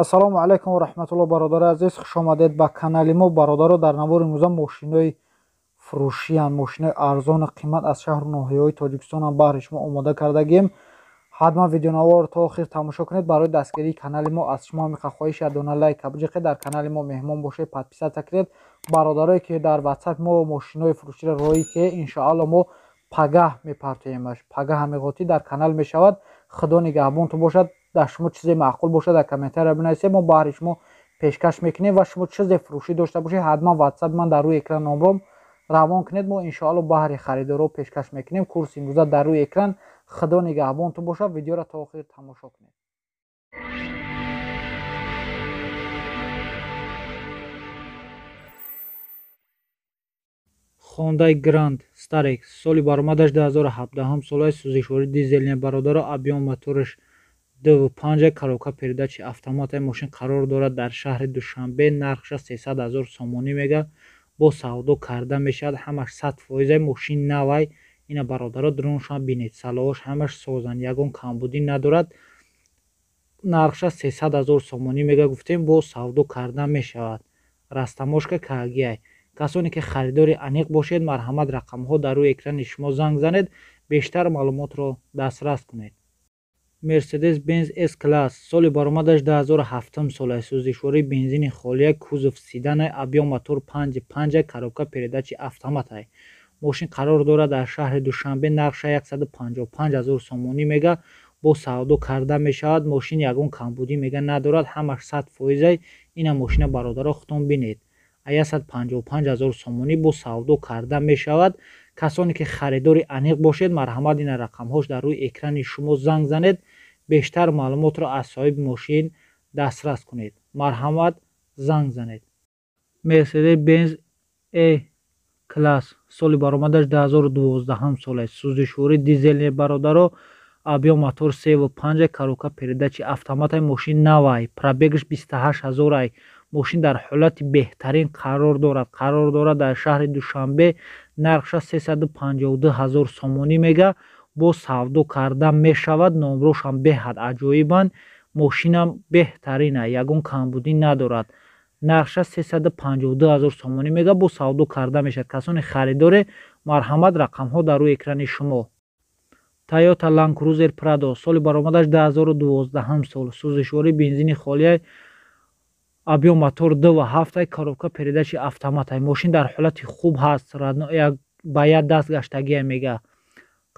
Ассалому алайкум ва раҳматуллоҳ, бародари азиз, хуш омадед ба канали мо. Бародаро, дар навори имрӯза мошинои фурӯшиянд, мошинои арзону қимат аз шаҳру ноҳияҳои Тоҷикистонам баҳри шумо омода кардагием. Ҳатман видеонаворро то охир тамошо кунед. Барои дастгирии канали мо аз шумо ҳамиқа хоҳиш як дона лайк биҷиқед, дар канали мо меҳмон бошед, подписаться кунед. Бародарое ки дар ватсап мо мошинои фурӯширо роҳӣ ки иншоалло мо пагаҳ мепартоемаш, пагаҳ ҳамиғотӣ дар канал мешавад. Худо нигаҳбонтон бошад. Дар шумо чизе маъқул бошад, дар комментария бинависед, мо баҳри шумо пешкаш мекунем. Ва шумо чизе фурӯшӣ дошта бошед, ҳатман ватсапи ман дар рӯи экран номром равон кунед, мо иншоалло баҳри харидоро пешкаш мекунем. Курси имрӯза дар рӯи экран. Худо нигаҳбонтон бошад. Видеоро то охир тамошо кунед. Хондай Гранд Старекс, соли баромадаш 2017 солаи, сӯзишворӣ дизелне, бародаро, объём мотораш 2,5, коробка передачи автоматаи. Мошин қарор дорад дар шаҳри Душанбе, нархша 300 ҳазор сомонӣ мега, бо савдо карда мешавад. Ҳамаш 100%, мошин навай. Ина бародаро, дроншам бинед, салоҳош ҳамаш созанд, ягон камбудӣ надорад. Нархша 300 ҳазор сомонӣ мега, гуфтем, бо савдо карда мешавад. Растаможка кагиай. Касоне ки харидори аниқ бошед, марҳамат, рақамҳо дар рӯи экрани шумо, занг занед, бештар маълумотро дастрас кунед. Мерседес Бенз С класс, соли баромадаш 2007 сола, сӯзишвории бензини холия, кузов седанай, объём мотор 5,5, коробка передачи автоматай. Мошин қарор дорад дар шаҳри Душанбе, нархша 155 ҳазор сомонӣ мега, бо савдо карда мешавад. Мошин ягон камбудӣ мега надорад, ҳамаш 100%. Ина мошина бародаро худтон бинед, 155 ҳазор сомонӣ бо савдо карда мешавад. Касоне ки харидори аниқ бошед, марҳамат, ина рақамҳош дар рӯи экрани шумо, занг занед, бештар маълумотро аз соҳиби мошин дастрас кунед. Марҳамат, занг занед. Мерседес Бенз Е класс, соли баромадаш 2012 сола, сӯзишворӣ дизелне, бародаро, объём мотор 3,5, коробка передачи автоматай. Мошин навай, пробегаш 28 ҳазорай. Мошин дар ҳолати беҳтарин қарор дорад. Қарор дорад дар шаҳри Душанбе, нархша 352 ҳазор сомонӣ мега, бо савдо карда мешавад. Номрошам беҳад аҷоибанд, мошинам беҳтарина, ягон камбудӣ надорад. Нархша 352 ҳазор сомонӣ мега, бо савдо карда мешавад. Касоне харидоре, марҳамат, рақамҳо дар рӯи экрани шумо. Тойота Land Cruiser Prado, соли баромадаш 2012 сол, сӯзишвории бензини холия, объём мотор 2,7, коробка передачи автоматай. Мошин дар ҳолати хуб ҳаст, ба як даст гаштагия мега.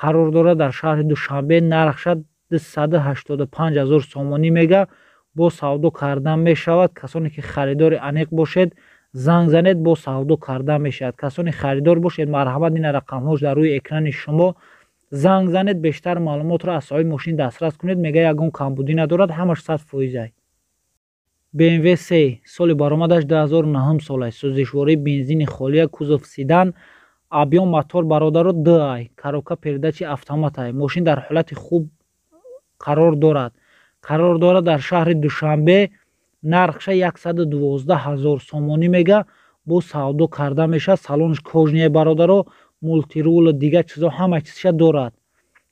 Қарор дорад дар шаҳри Душанбе, нархша 285 ҳазор сомонӣ мега, бо савдо карда мешавад. Касоне ки харидори аниқ бошед, занг занед, бо савдо карда мешавад. Касоне харидор бошед, марҳамат, ина рақамҳош дар рӯи экрани шумо, занг занед, бештар маълумотро аз соҳиби мошин дастрас кунед. Мега ягон камбудӣ надорад, ҳамаш 100%. BMW 3, соли баромадаш 2009 сола, сӯзишвории бензини холия, кузов седан, объём мотор бародаро 2 ай, коробка передачи автоматай. Мошин дар ҳолати хуб қарор дорад. Қарор дорад дар шаҳри Душанбе, нархша 112 ҳазор сомонӣ мега, бо савдо карда мешавад. Салонаш кожаный, бародаро, мультирул, дигар чизо ҳама чизша дорад.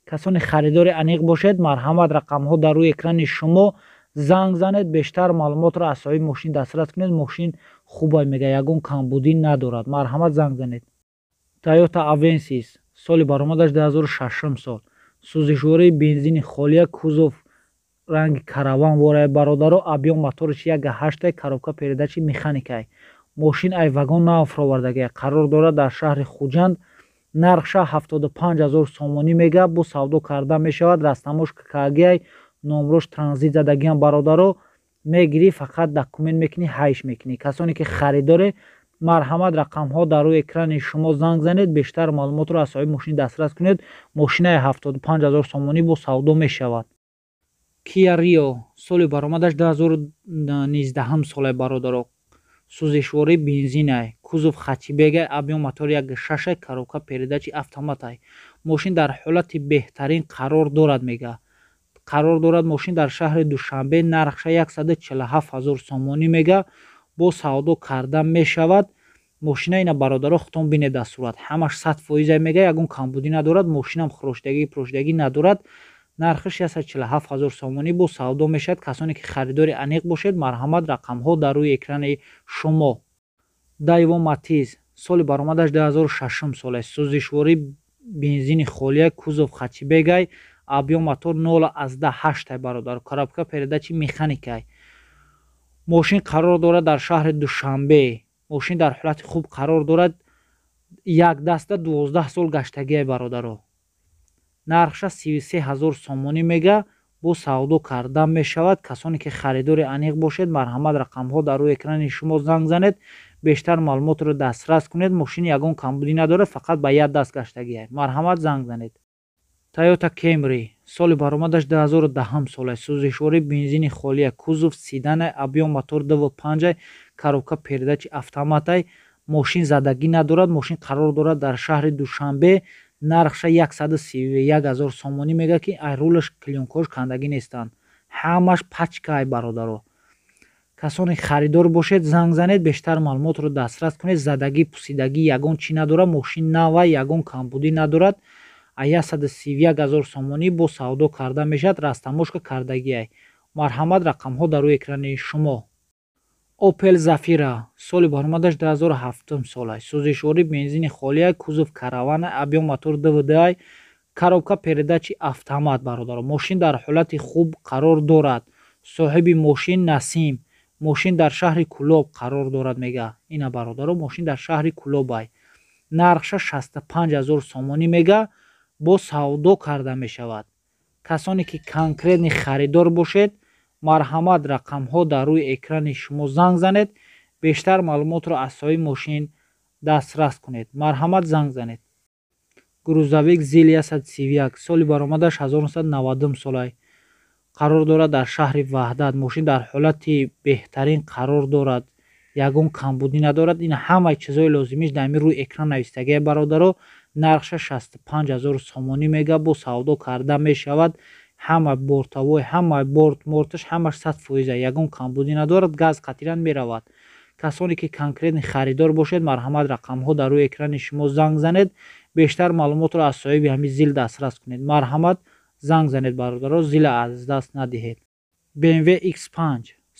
Касоне харидори аниқ бошед, марҳамат, рақамҳо дар рӯи экрани шумо, занг занед, бештар маълумотро аз соҳиби мошин дастрас кунед. Мошин хубай мега, ягон камбудӣ надорад. Марҳамат, занг занед. Тойота Avensis, соли баромадаш 2006 сол, сӯзишвории бензини холия, кузов ранги караван ворай, бародаро, объём мотораш 1,8, коробка передачи механикай. Мошин ай вагон нав фуровардагия. Қарор дорад дар шаҳри Хуҷанд, нархша 75 ҳазор сомонӣ мега, бо савдо карда мешавад. Растаможка кагиай, номрош транзит задагиам, бародаро, мегирӣ, фақат документ мекунӣ, ҳайш мекунӣ. Касоне ки харидоре, марҳамат, рақамҳо дар рӯи экрани шумо, занг занед, бештар маълумотро аз соҳиби мошин дастрас кунед. Мошинаи 75 ҳазор сомонӣ бо савдо мешавад. Киа Рио, соли баромадаш 2019 солай, бародаро, сӯзишвории бензинай, кузов хэтчбекай, объём мотор 1,6, коробка передачи автоматай. Мошин дар ҳолати беҳтарин қарор дорад мега. Қарор дорад мошин дар шаҳри Душанбе, нархша 147 ҳазор сомонӣ мега, бо савдо карда мешавад. Мошина ина бародаро худтон бинед дар сурат, ҳамаш 100% мега, ягон камбудӣ надорад. Мошинам хӯроштагӣ пӯроштагӣ надорад. Нархиш 147 ҳазор сомонӣ бо савдо мешавад. Касоне ки харидори аниқ бошед, марҳамат, рақамҳо дар рӯи экрани шумо. Дайво Матиз, соли баромадаш 2006 сола, сӯзишворӣ бензини холия, кузов хэтчбекай, объём мотор 0,8, бародар, коробка передачи механикай. Мошин қарор дорад дар шаҳри Душанбе. Мошин дар ҳолати хуб қарор дорад, як даста, 12 сол гаштагиай, бародаро. Нархша 33 ҳазор сомонӣ мега, бо савдо карда мешавад. Касоне ки харидори аниқ бошед, марҳамат, рақамҳо дар рӯи экрани шумо, занг занед, бештар маълумотро дастрас кунед. Мошин ягон камбудӣ надорад, фақат ба як даст гаштагиай. Марҳамат, занг занед. Тойота Кемри, соли баромадаш 2010 сола, сӯзишворӣ бензини холия, кузов седанай, объём мотор 2,5, коробка передачи автоматай. Мошин задагӣ надорад. Мошин қарор дорад дар шаҳри Душанбе. Нархша 131 ҳазор сомонӣ мега, ки ай рулаш клеёнкаош кандагӣ нестанд, ҳамаш пачкай, бародаро. Касоне харидор бошед, занг занед, бештар маълумотро дастрас кунед. Задагӣ, пусидагӣ, ягон чӣ надорад. Мошин нава, ягон камбудӣ надорад. А 131 ҳазор сомонӣ бо савдо карда мешавад, растаможка кардагиай. Марҳамат, рақамҳо дар рӯи экрани шумо. Опел Зафира, соли баромадаш 2007 сола, сӯзишворӣ бензини холия, кузов каравана, объём мотор 2,2, коробка передачи автомат. Бародаро, мошин дар ҳолати хуб қарор дорад. Соҳиби мошин Насим. Мошин дар шаҳри Кӯлоб қарор дорад, мега. Ина, бародаро, мошин дар шаҳри Кӯлобай. Нархша 65 ҳазор сомонӣ мега, бо савдо карда мешавад. Касоне ки конкретный харидор бошед, марҳамат, рақамҳо дар рӯи экрани шумо, занг занед, бештар маълумотро аз соҳиби мошин дастрас кунед. Марҳамат, занг занед. Грузовик ЗИЛ 131, соли баромадаш 1990 солай, қарор дорад дар шаҳри Ваҳдат. Мошин дар ҳолати беҳтарин қарор дорад, ягон камбудӣ надорад. Ин ҳамаи чизҳои лозимиш дар ҳамин рӯи экран навистагия, бародаро. Нархша 65 ҳазор сомонӣ мега, бо савдо карда мешавад. Ҳама бортовой, ҳама борт морташ ҳамаш 100%, ягон камбудӣ надорад, газ қатиран меравад. Касоне ки конкретный харидор бошед, марҳамат, рақамҳо дар рӯи экрани шумо, занг занед, бештар маълумотро аз соҳиби ҳамин ЗИЛ дастрас кунед. Марҳамат, занг занед, бародаро, ЗИЛа аз даст надиҳед. BMW X5,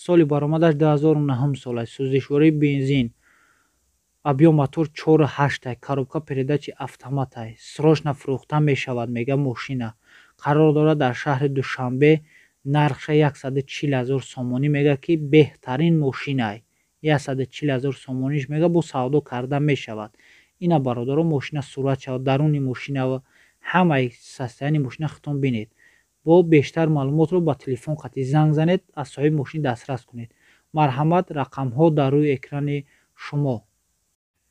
соли баромадаш 2009 сола, сӯзишвории бензин, объём мотор 4,8, коробка передачи автоматай. Срочно фурӯхта мешавад, мега. Мошина қарор дорад дар шаҳри Душанбе. Нархша 140 ҳазор сомонӣ мега, ки беҳтарин мошинай. 140 ҳазор сомониш мега, бо савдо карда мешавад. Ина, бародаро, мошина сурат шавад, даруни мошина, ҳамаи состояние мошина худтон бинед. Бо бештар маълумотро ба телефон қатъи занг занед, аз соҳиби мошин дастрас кунед. Марҳамат, рақамҳо дар рӯи экрани шумо.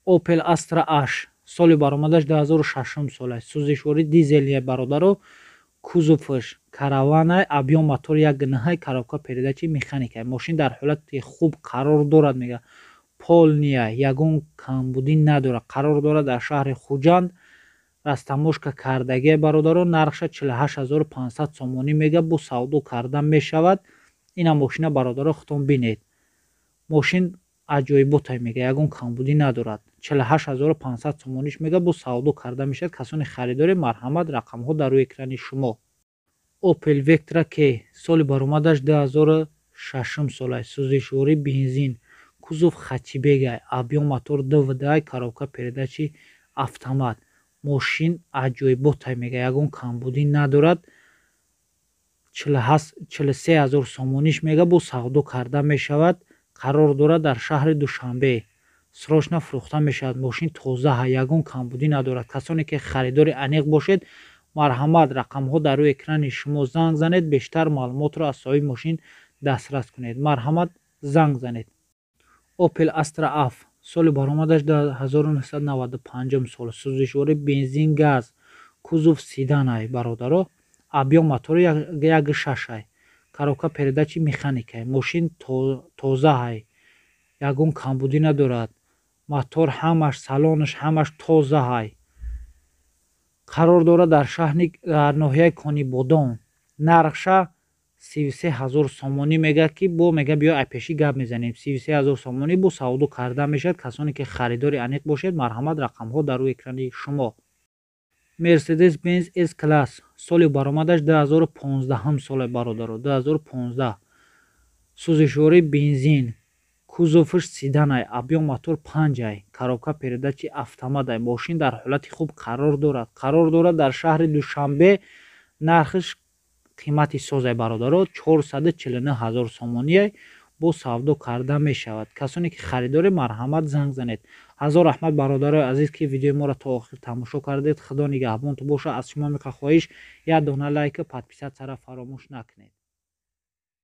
Опел Астра H, соли баромадаш 2006 сола, сӯзишворӣ дизелия, бародаро, кузовш караванай, объём мотор 1,9, коробка передачи механикай. Мошин дар ҳолати хуб қарор дорад, мега, полный, ягон камбудӣ надорад. Қарор дорад дар шаҳри Хуҷанд, растаможка кардагия, бародаро. Нархша 48 500 сомонӣ мега, бо савдо карда мешавад. Ина мошина, бародаро, худтон бинед. Мошин аҷоиботай, мега, ягон камбудӣ надорад. 48 500 сомониш мега, бо савдо карда мешавад. Касоне харидоре, марҳамат, рақамҳо дар рӯи экрани шумо. Опел Вектра К, соли баромадаш 2006 сола, сӯзишворӣ бензин, кузов хэтчбекай, объём мотор 2,2, коробка передачи автомат. Мошин аҷоиботай, мега, ягон камбудӣ надорад. 43 ҳазор сомониш мега, бо савдо карда мешавад. Қарор дорад дар шаҳри Душанбе. Срочно фурӯхта мешавад. Мошин тозаҳа, ягон камбудӣ надорад. Касоне ки харидори аниқ бошед, марҳамат, рақамҳо дар рӯи экрани шумо, занг занед, бештар маълумотро аз соҳиби мошин дастрас кунед. Марҳамат, занг занед. Опел Астра F, соли баромадаш 1995 сол, сӯзишворӣ бензин, газ, кузов седанай, бародаро, объём мотори 1,6, коробка передачи механикай. Мошин тозаҳай, ягон камбудӣ надорад. Мотор ҳамаш, салонаш ҳамаш тозаҳай. Қарор дорад дар шаҳри, дар ноҳияи Конибодом. Нархша 33 ҳазор сомонӣ мега, ки бо мега, биё, айпешӣ гап мезанем. 33 ҳазор сомонӣ бо савдо карда мешавад. Касоне ки харидори аниқ бошед, марҳамат, рақамҳо дар рӯи экрани шумо. Мерседес Бенз С Класс, Соли баромадаш 2015 соле, бародаро, 2015. Сӯзишворӣ бензин, кузоваш седанай, объём мотор панҷай, коробка передачи автоматай. Мошин дар ҳолати хуб қарор дорад. Қарор дорад дар шаҳри Душанбе. Нархаш қимати созай, бародаро, 449 ҳазор сомоние, бо савдо карда мешавад. Касоне ки харидоред, марҳамат, занг занед. Ҳазор раҳмат, бародарои азиз, ки видеои моро то охир тамошо кардед. Худо нигаҳбонтон бошад. Аз шумо мехоҳ хоҳиш, як дона лайка, подписаться ра фаромӯш накунед.